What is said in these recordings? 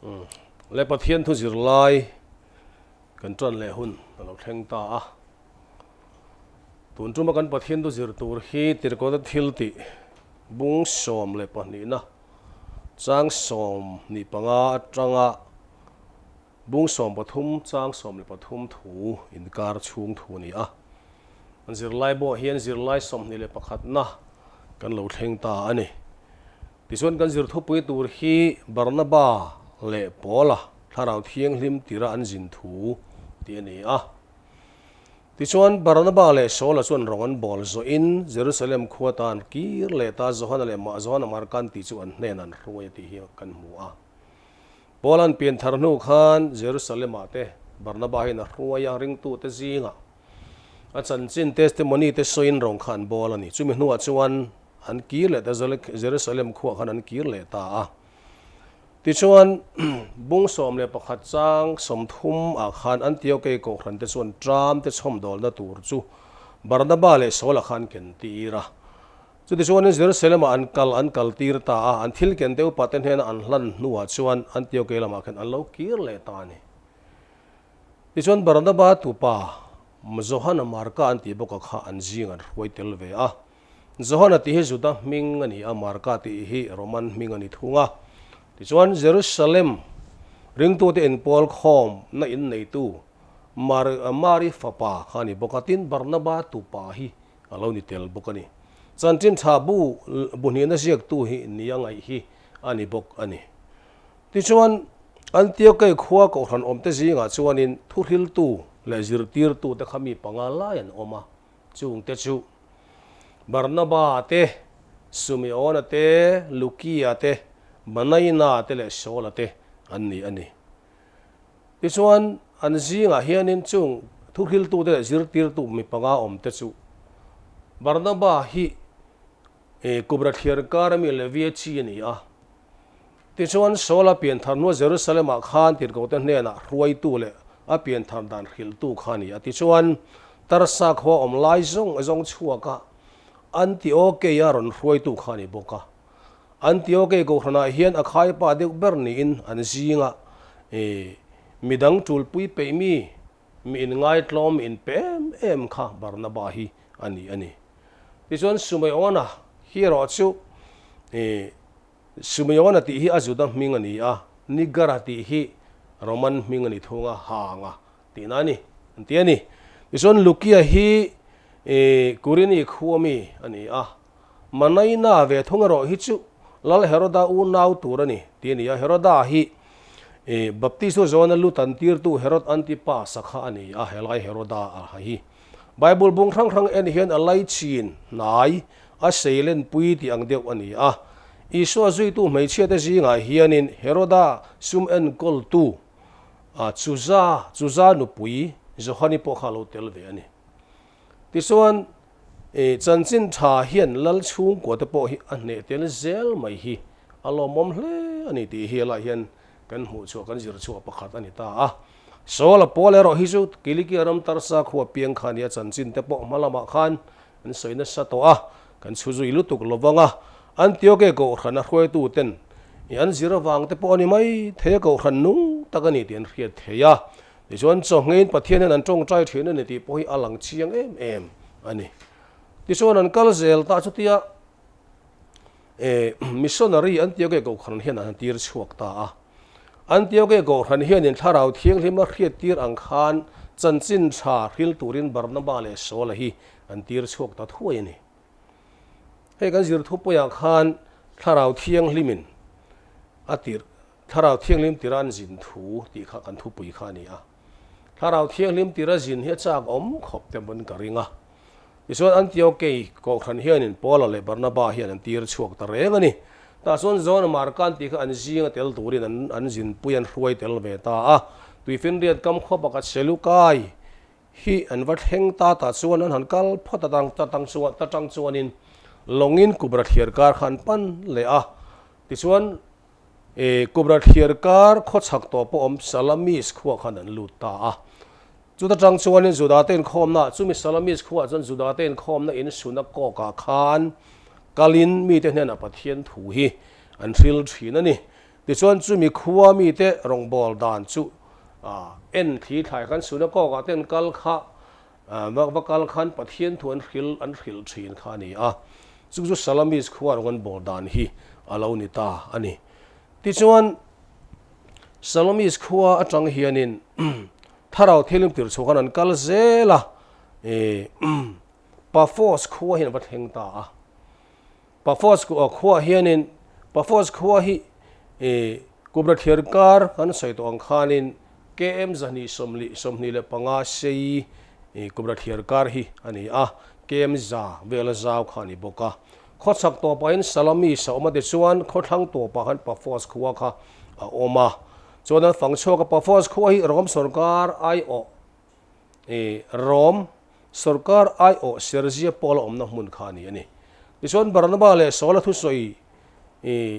Le Pathian thu zirlai kan tan leh hun a lo thleng ta a. Tun tuma kan Pathian thu zir tur hi Tirkawta thil tih bung 12na chang 25 atanga Bung 13 chang 13 thu inkar chhung thu a ni a. An zirlai buah hian zirlai 21na kan lo thleng ta a ni. Tichuan kan zir thupui tur hi Barnaba leh Paula Thlarau Thianghlim tira an zin thu tih a ni a. Tichuan Barnaba leh Saula chuan rawng an bawl zawhin Jerusalem khua tan kir leh ta Johana leh Johana Markan tih chu an hnenah an hruai a tih hi kan hmu a. Paula'n pian thar hnu khan Jerusalem-ah te Barnaba hian a hruai a, ringtute zingah a chanchin testimony te sawiin rawng kha an bawl a ni. Chumi hnuah chuan an kir leh ta, Jerusalem khuah khan an kir leh ta a. Tichuan, bung 11 chang 30 ah khan Antiokei kohhran te chuan ṭam te chhawmdawlna tur chu Barnaba leh Saula khan ken tir a. Chutichuanin Jerusalem-ah an kal an kal tir ta a, an thil ken te upate hnena an hlan hnuah chuan Antiochei lamah khan an lo kir leh ta a ni. Tichuan Barnaba tupa Johana Marka an tih bawka kha an zing an hruai tel ve a. Johana tih hi Juda hming a ni a, Marka tih hi Roman hming a ni thung a. Tichuan Jerusalem ringtute inpawl khawmna inneitu Mari fapa kha a ni bawk a, tin Barnaba tupa hi a lo ni tel bawk a ni. Chanchin tha bu bu hnihna ziaktu hi nia ngaih hi a ni bawk a ni. Tichuan, Antiochei khua kohhran awmte zingah chuanin thuhriltu leh zirtirtute kha mi panga lai an awm a, chungte chu Barnaba te, Sumeona te, Lukia te, Manaina te leh Saula te an ni a ni. Tichuan, an zingah hianin chung thuhriltute leh zirtirtu mi panga awmte chu Barnaba hi Kubra thliar kar ami Levia chi a ni a. Tichuan, Saula pianthar hnua Jerusalem-ah khan tirhkohte hnenah hruaitu leh a pianthar dan hrilhtu kha a ni a. Tichuan, Tarsa khua awm lai zawng zawng chhuaka Antiokeia rawn hruaitu kha a ni bawk a. Antioke kohhranah hian a khaipa deuh ber niin an zinga midang tulpui peih mi, mi inngaihtlawm, mi inpe em em kha Barnaba hi a ni a ni. Tichuan Sumeona hi erawh chu Sumeona tih hi a Juda hming a ni a, Nigara tih hi Roman hming a ni thung a, Hanga tihna a ni an ti a ni. Tichuan Lukia hi Kurini khua mi a ni a, Manaina ve thung erawh hi chu Lal Heroda unau tur a ni tih a ni a, Heroda hi Baptistu zawna lu tan tirtu Herod Antipas a kha a ni a, helai Heroda a hi Bible bung hrang hrang en hian a laichin hnai a seilenpui tih ang deuh a ni a. Isua zuitu hmeichhiate zingah hianin Heroda sum enkawltu Chuza, Chuza nupui Johani pawh kha a lo tel ve a ni. Tichuan, chanchin tha hian lal chhungkua te pawh hi a hneh tel zel mai hi a lawmawm hle a ni tih hi helaiah hian kan hmuh chhuah, kan zir chhuah pakhat a ni ta a. Saul a pawl erawh hi chu Kilikia ram Tarsa khua piang kha a ni a, chanchin te pawh hma lamah khan an sawi nasa tawh a, kan chhu zui lutuk lo vang a. Antioke kohhran a hruaitu ten an zir avang te pawh a ni mai thei a, kohhran nung tak a ni tih an hriat thei a. Tichuan chawhngeiin Pathian hian an tawngtai thin a ni tih pawh hi a lang chiang em em a ni. Tichuan an kal zel ta chutia missionary Antioke kohhran hian an tir chhuak ta a. Antioke kohhran hianin Thlarau Thianghlim a hriat tir ang khan chanchin tha hril turin Barnaba leh Saula hi an tir chhuak ta thuai a ni. Hei kan zir thupuiah khan Thlarau Thianghlimin a tirh Thlarau Thianghlim tira an zin thu tih kha kan thupui kha a ni a. Thlarau Thianghlim tira zin hi a chak awm khawp te pawn ka ring a. Tichuan Antiokei kohhran hianin Paula leh Barnaba hian an tir chhuak ta reng a ni. Tah chuan John Markan tih kha an zinga tel turin an an zinpui an hruai tel ve ta a. Tuifinriat kam khaw pakhat Selukai hi an va thleng ta tah chuan an han kal phawt a tang ta tang chuan ta tang chuanin lawngin Kubra thliar kar kha an pan leh a. Tichuan E Kubra thliar kar khawchhak tawh pawh awm Salamis khuah khan an lut ta a. Chuta tang chuanin Juda te inkhawmna, chumi Salamis khuah chuan Juda te inkhawmna in sunakawkah khan kalin mite hnenah Pathian thu hi an hril thin a ni. Tichuan chumi khua mite rawngbâwl dan chu en thli thlai khan Sunakawkah te an kal kha va kal khan Pathian thu an hril an hrilh thin kha a ni a. Chu chu Salamis khua rawng an bâwl dan hi a lo ni ta a ni. Tichuan Salamis khua atang hianin Thlarau Thianghlim tirh chhuah khan an kal zel a, Paphos khua hian a va thleng ta a. Paphos khuaah hianin Paphos khua hi Kubra thliar kar kan sawi tawh ang khanin KM 125 sei Kubra thliar kar hi a ni a, KM 100 vela zau kha a ni bawk a. Khawchhak tawpah hian Salamis a awm a, tichuan khawthlang tawpah khan Paphos khua kha a awm a. Chuan an fang chhuak a, Paphos khua hi Rom sawrkar aiawh Rom sawrkar aiawh Sergia Paula awmna hmun kha a ni a ni. Tichuan Barnaba leh Saula thusawi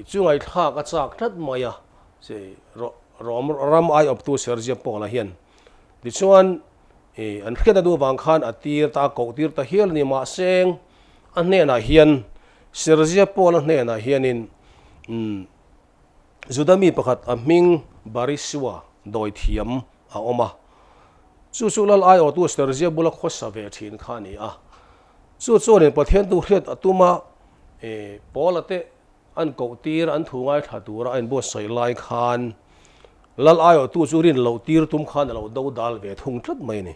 chu ngaihthlak a chak tlat mai a, Rom ram aiawptu Sergia Paula hian. Tichuan an hriat a duh avang khan a tir ta, a koh tir ta hial a ni. Mahse a hnenah hian Sergia Paula hnenah hianin Juda mi pakhat a hming Barisua dawithiam a awm a, chu chu lal aiawhtu Sergia bula khawsa ve thin kha a ni a. Chu chuanin Pathian tu hriat a tum a, Paula te an koh tir an thu ngaithla tura a inbuatsaih lai khan lal aiawhtu chu rin loh tir tum khan a lo do dal ve thung tlat mai a ni.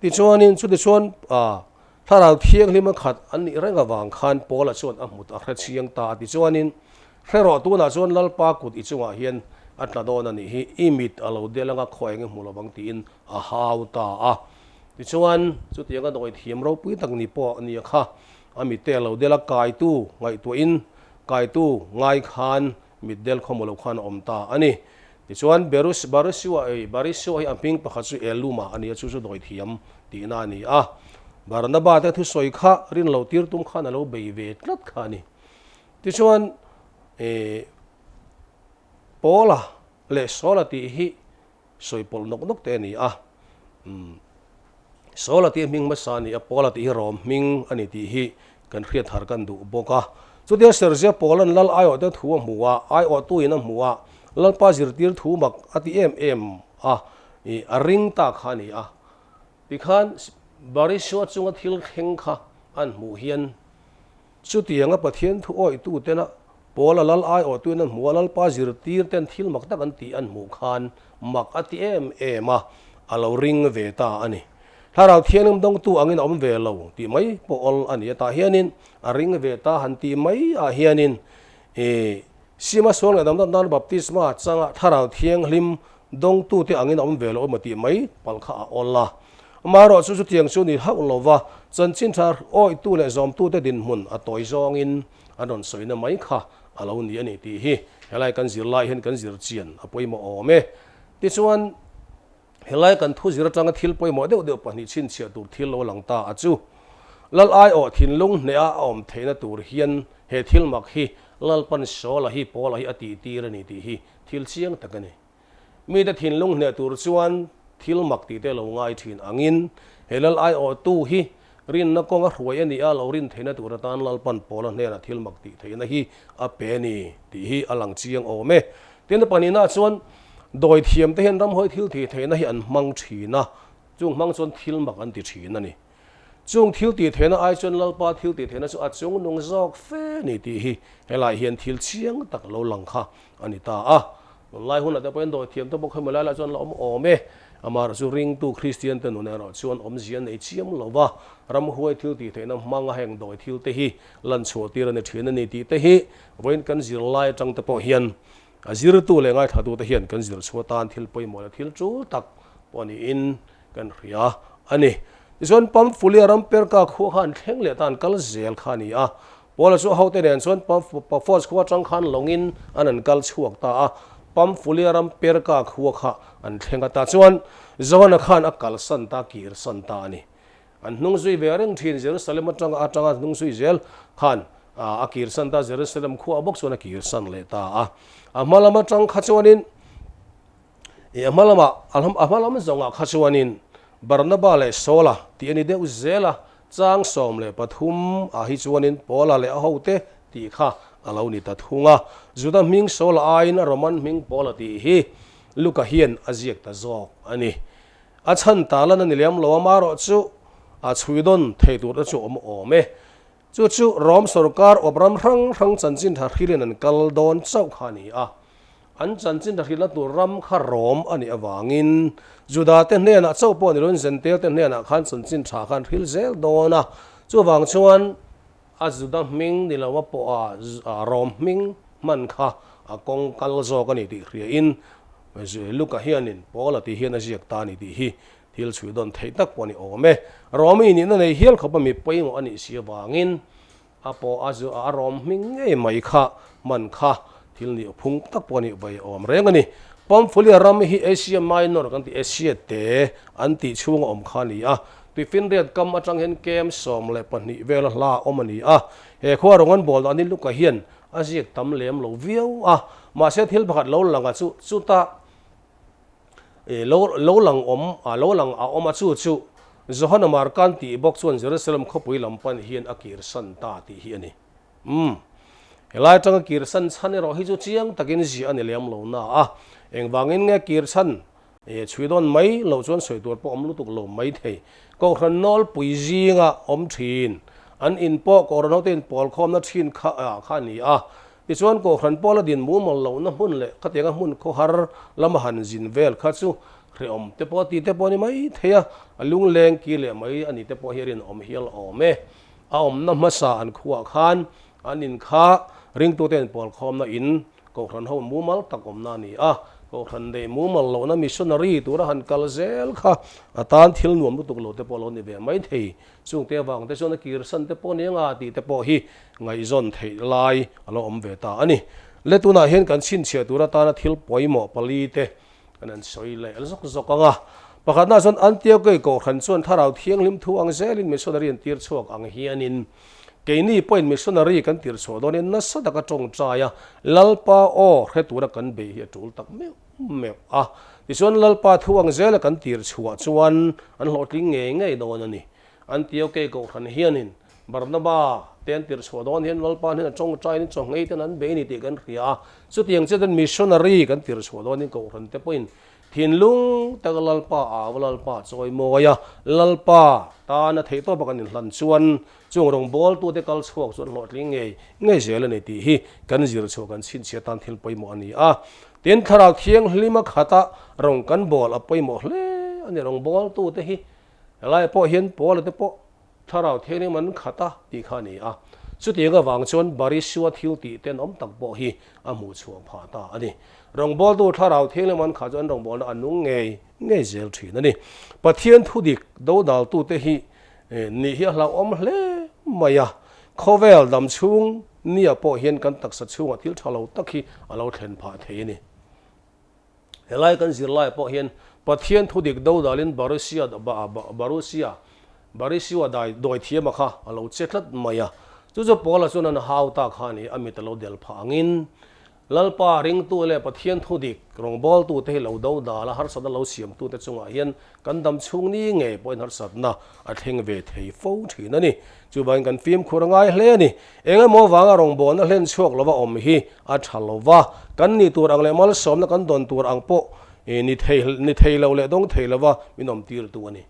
Tichuanin, chutichuan Thlarau Thianghlim a khat an nih reng avang khan Paula chuan a hmut a hre chiang ta a. Tichuanin, hre rawh, tunah chuan Lalpa kut i chungah hian a tla dawn a nih hi, i mit a lo del anga khaw eng i hmu lovang tiin a hau ta a. Tichuan, chutianga dawi thiam ropui tak ni pawh nia kha, a mitte a lo del a, kaitu ngaihtuahin, kaitu ngai khan Mitdel khawmaw lo khan a awm ta a ni. Tichuan, Berus, Barisua, ei, Barisua hi a hming pakhat chu Eluma a ni a, chu chu dawithiam tihna a ni a. Barnaba te thusawi kha rin lo tir tum khan a lo bei ve tlat kha a ni. Tichuan, e, Paula leh Saula tih hi sawi pawlh nawk nawk te a ni a. Umm, Saula tih hming hmasa a ni a, Paula tih hi Rom hming a ni tih hi kan hriat thar kan duh bawk a. Chutia Sergia Paula'n Lal aiawhte thu a hmu a, aiawhtuin a hmu a, Lalpa zirtir thu mak a ti em em a, ih, a ring ta kha a ni a. Tikhan Barisua chunga thil thleng kha an hmuh hian Chutianga Pathian thu awihtutena Paula lal aiawhtuin an hmu a, Lalpa zirtirten thil mak tak an tih an hmuh khan mak a ti em em a, a lo ring ve ta a ni. Thlarau Thianghlim dawngtu angin a awm ve lo tih mai pawh awl a ni a, tah hianin a ring ve ta han tih mai ah hianin i Sima sual ngaihdam dan baptisma changa Thlarau Thianghlim dawngtute angin a awm ve lo emaw tih mai palh kha a awl a. Amaherawh chu chutiang chu ni hauh lova chanchin tha awitu leh zawmtute dinhmun a tawi zawngin an rawn sawina mai kha a lo ni a ni tih hi helai kan zir lai hian kan zir chian a pawimawh awm e. Tichuan, helai kan thu zir atanga thil pawimawh deuh deuh pahnih chhinchhiah tur thil lo lang ta a chu. Lal aiawh thinlung hneha a awm theihna tur hian he thil mak hi Lalpan Sawla hi Paula hi a tihtir a ni tih hi thil chiang tak a ni. Mite thinlung hneh tur chuan thil mak tih te lo ngai thin angin he lal aiawhtu hi rinna kawnga hruai a ni a, lo rin theihna tur atan Lalpan Pawla hnenah thil mak tih theihna hi a pe a ni tih hi a lang chiang awm e. Tin, pahnihna chuan dawi thiam te hian ramhawi thil tih theihna hi an hmang thin a, chung hmang chuan thil mak an ti thin a ni. Chung thil tih theihna ai chuan Lalpa thil tih theihna chu a chung nung zawk fe ni tih hi helai hian thil chiang tak lo lang kha a ni ta a. Tunlai hunah te pawhin dawi thiam te bawk hemi lai lah chuan la awm awm e. Amaherawh chu ringtu Kristian te nun erawh chuan awmzia nei chiam lo va, ramhuai thil tih theihna hmanga heng dawi thil te hi lan chhuah tir a ni thin a ni tih te hi vawiin kan zirlai atang te pawh hian a zirtu leh ngaithlatu te hian kan zir chhuah tan thil pawimawh leh thil tul tak pawh niin kan hria a ni. Tichuan Pamfulia ram Perka khua kha an thleng leh ta an kal zel kha a ni a. Paula chu a hote nen chuan Paphos khua atang khan lawngin an an kal chhuak ta a. Pamfulia ram Perka khua kha an thleng a ta chuan Johana khan a kalsan ta kirsan ta a ni. An hnung zui ve reng thin Jerusalem atanga atanga hnung zui zel khan a kirsan ta Jerusalem khua bawk chuan a kirsan leh ta a. A hma lam atang kha chuanin I a hma lamah, a hma lam zawngah kha chuanin Barnaba leh Saula tih a ni deuh zel a, chang 13 ah hi chuanin Paula leh a hote tih kha a lo ni ta thung a. Juda hming Saula aiin a Roman hming Paula tih hi Luka hian a ziak ta zawk a ni. A chhan ta lan a ni lem lo a, marawhchu a chhui dawn thei tur te chu awm awm e. Chu chu Rom sorkar awp ram hrang hrang chanchin tha hrilhin an kal dawn chauh kha a ni a. An chanchin tha hrilhna tur ram kha Rom a nih avangin Juda te hnenah chauh pawh ni loin Zentel te hnenah khan chanchin tha kha an hril zel dawn a. Chuvang chuan a Juda hming ni lo a pawh a Rom hming hman kha a kawng kal zawk a ni tih hriain Luka hianin Paula tih hian a ziak ta a ni tih hi Thil chhui dawn theih tak pawh a ni awm e. Rawmi nihna nei hial khawpa mi pawimawh a nih si avangin a pawh a zu a rawm hming ngei mai kha hman kha thil nih phung tak pawh a nih vai awm reng a ni. Pamphulia ram hi Asia Minor kan tih Asia te an tih chhunga awm kha a ni a. Tuifinriat kam atang hian kem 12 vela hla awm a ni a. He khua rawng an bawl danin Luka hian a ziak tam lem lo viau a. Mahse thil pakhat lo langa chu chutah Lo lo lang awm a lo lang a awm a chu chu Johana Markan tih bawk chuan Jerusalem khawpui lam pan hian a kirsan ta tih hi a ni. Umm. Helai atanga kirsan chhan erawh hi chu chiang takin ziah a ni lem lo na a, engvangin nge kirchhan chhui dawn mai loh chuan sawi tur pawh awm lutuk lo mai thei. Kohhran nawlpui zinga awm thin an in pawh Kohhran hote in pawlkhawmna thin kha kha a ni a, Tichuan Kohhran pawla din mumal lohna hmun leh khatianga hmun khawhar lama han zin vel kha chu hrehawm te pawh ti te pawh a ni mai thei a, a lungleng ki leh mai a ni te pawh hi a rinawm hial awm e. A awmna hmasa an khuah khan an in kha ringtute inpawlkhawmna in Kohhran ho mumal tak awmna a ni a, Kohhran neih mumal lohna missionary tura han kal zel kha a tan thil nuam lutuk lo te pawh a lo ni ve mai thei. Chungte avang te chuan a kirsan te pawh nia nga tih te pawh hi ngaihzawn theih lai a lo awm ve ta a ni. Le tunah hian kan chhinchhiah tur atana thil pawimawh pali te kan han sawi leh zawk zawk ang a. Pakhatna chuan Antiochei Kohhran chuan Thlarau Thianghlim thu ang zelin missionary an tir chhuak ang hianin keini pawhin missionary kan tir chhuah dawnin nasa taka tawngtai a Lalpa aw hre tura kan beih hi a tul tak meuh meuh a. Tichuan Lalpa thu ang zela kan tir chhuah chuan an hlawhtling ngei ngei dawn a ni. Antiochei Kohhran hianin Barnaba te an tirh chhuah dawn hian Lalpa hnenah tawngtaiin chawhngei ten an bei a ni tih kan hria a. Chutiang chuan missionary kan tirh chhuah dawnin Kohhran te pawhin thinlung taka Lalpa au a, Lalpa chawi mawi a, Lalpa tana theihtawpa kan inhlan chuan chung rawngbawltute kal chhuak chu an hlawhtling ngei ngei zel a ni tih hi kan zir chhuah kan chhinchhiah tan thil pawimawh a ni a. Tin, Thlarau Thianghlima khata rawng kan bawl a pawimawh hle a ni. Rawngbawltute hi Helai pawh hian Paula te pawh Thlarau Thianghlim an khat a tih kha a ni a. Chutiang avang chuan Barisua thil tih tenawm tak pawh hi a hmuh chhuah phah ta a ni. Rawngbawltu Thlarau Thianghlim an khah chu an rawngbawlna a nung ngei ngei zel thin a ni. Pathian thudik dodaltute hi nih hi a hlauhawm hle mai a. Khawvel dam chhung nia pawh hian kan taksa chhungah thil tha lo tak hi a lo thlen phah thei a ni. Helai kan zirlaiah pawh hian Pathian thu dik dodalin Barusia Barusia Barisiua dai dawi thiama kha a lo che tlat mai a. Chu chu Paula chuan an hau ta kha a ni, a mit a lo del phah angin Lalpa ringtu leh Pathian thu dik rawngbawltute hi lo dodal a, harsatna lo siamtute chungah hian kan dam chhung ni ngei pawhin harsatna a thleng ve thei fo thin a ni. Chuvangin kan fimkhur a ngai hle a ni. Eng emaw vanga rawngbawlna hlen chhuak lova awm hi a tha lo va, kan nih tur ang leh malsawmna kan dawn tur ang pawh ni thei ni thei lo leh dawng thei lova min awm tirtu a ni.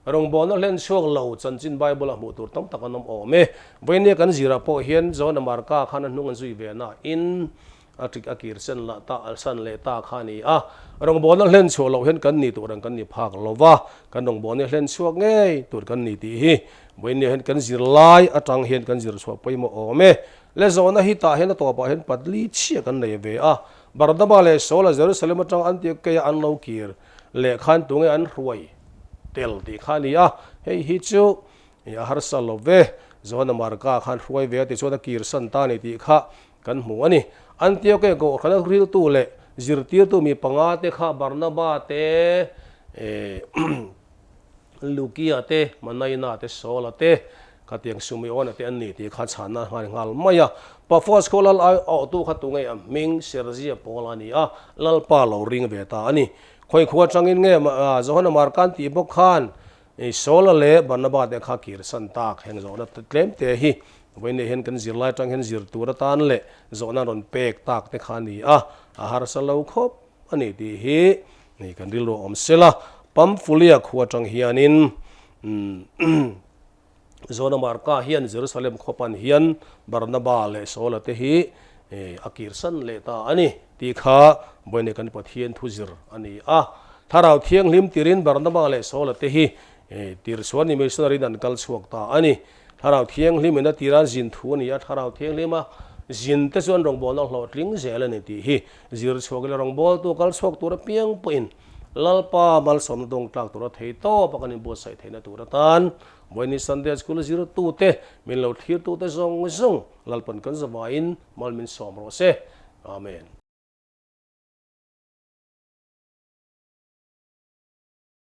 Rawngbawlna hlen chhuak lo chanchin Bible-a hmuh tur tam tak an awm awm e. Vawinia kan zirah pawh hian John-a Marka khan a hnung an zui ve na in A ṭik a kir sen lah ta a san leh ta kha a ni a. Rawngbawlna hlen chhuah loh hian kan ni tur ang kan ni phak lo va, kan rawngbawlna hlen chhuak ngei tur kan ni tih hi vawinia hian kan zirlai atang hian kan zir chhuah pawimawh awm e. Le zawhna hi tah hian a tawpah hian patli chhia kan nei ve a. Barnaba leh Saula Jerusalem atang Antiokeia an lo kir leh khan tunge an hruai tel tih kha a ni a. Hei hi chu a harsa lo ve. Johana Marka khan hruai ve a tichuan a kir san ta a ni tih kha Kan hmu a ni. Antioke Kohhrana riltu leh zirtirtu mi panga te kha Barnaba te, Lukia te, Manaina te, Saula te, khatiang Sumeona te an ni tih kha chhanna a nghal mai a. Paphos khaw lal ai awhtu kha tunge a hming Serzia Paul a ni a, Lalpa lo ring ve ta a ni. Khawi khua atangin nge Johana Markan tih bawk khan Saula leh Barnaba te kha kirsan tak heng zawhna tlem te hi. Vawiinah hian kan zirlai atang hian zir tur atan leh zawhna rawn pek tak te kha a ni a, a harsa lo khawp a ni tih hi ni kan rilru a awm sela. Pamfulia khua atang hianin Zona Marka hian Jerusalem khaw pan hian Barnaba leh Saula te hi a kirsan leh ta a ni tih kha vawiinah kan Pathian thu zir a ni a. Thlarau Thianghlim tirin Barnaba leh Saula te hi tirchhuan ni missionary in an kal chhuak ta a ni. Thlarau Thianghlim in a tira zin thu a ni a, Thlarau Thianghlima zin te chuan rawngbawlna hlawhtling zel a ni tih hi zir chhuak ila rawngbawltu kal chhuak tur apiang pawhin Lalpa malsawmna dawng tlak tura thei tawp a kan inbuatsaih theihna tur atan Vawiini Sunday School zirtute, min lo thlirtute zawng zawng Lalpan kan zavaiin mal min sawm rawh se. Amen.